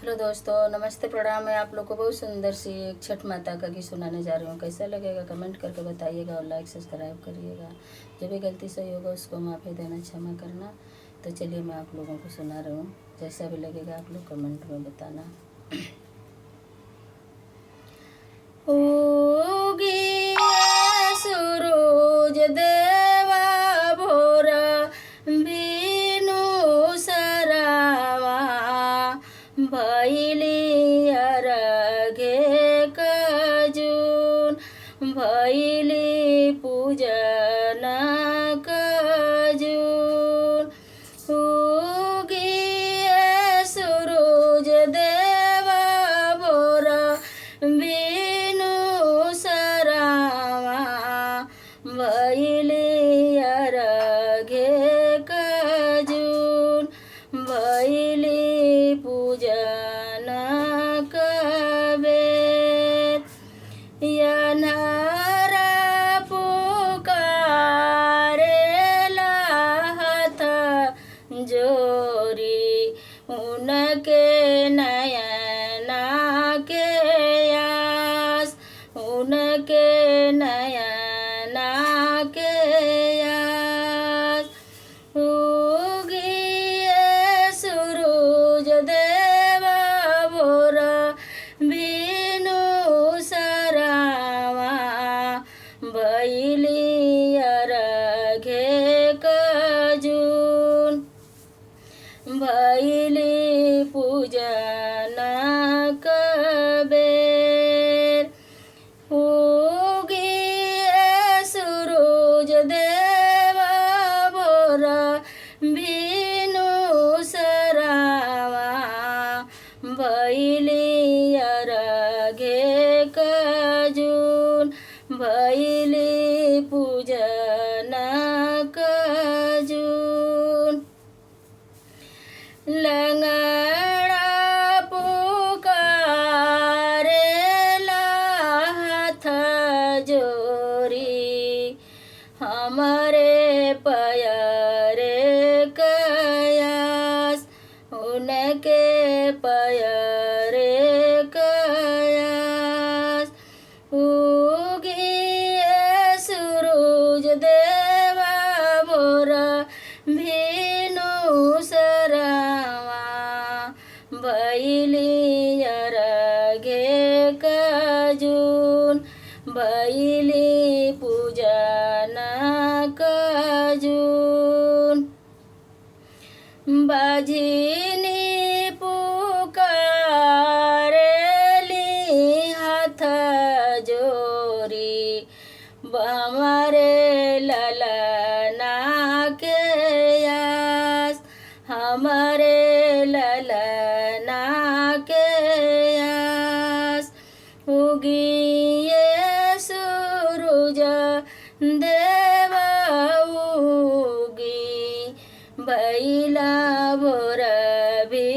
Hello दोस्तों, नमस्ते, प्रणाम। मैं आप लोग को बहुत सुंदर सी एक छठ माता का गीत सुनाने जा रही हूँ। कैसा लगेगा कमेंट करके बताइएगा और लाइक सब्सक्राइब करिएगा। जो भी गलती सही होगा उसको माफ़ी देना, क्षमा करना। तो चलिए मैं आप लोगों को सुना रही हूँ, जैसा भी लगेगा आप लोग कमेंट में बताना। उगी सूरज देवा भोरा बिनु सरावा भैली अरघे कजून भैली पूजन कजून। उगी सूरज देवा भोरा बिनु सरावा भैली अरघे कजून भैली पूजन कबेर। यनहरा पुकारेला हाथ जोरी उनके नयना के आस, उनके नयना के आस। उगिए सूरज देवा भोरा बिनु सरावा भैली अरघे कजून भैली पूजन कबेर। उगिए सूरज देवा भोरा बिनु सरावा भैली अरघे कजून भैली पूजन कजून। लंगड़ा पुकारेला हाथ जोरी हमारे प्यारे कयास, उनके प्यारे कयास। उगिए सूरज देवा भोरा भिनु सरावा भैली अरघे कजून भैली पूजन कजून। बाझिनी पुकारेली हाथ जोरी हमारे ललना के आस, हमारे ललना के आस। उगिए सूरज देवा उगी भैला भोर भी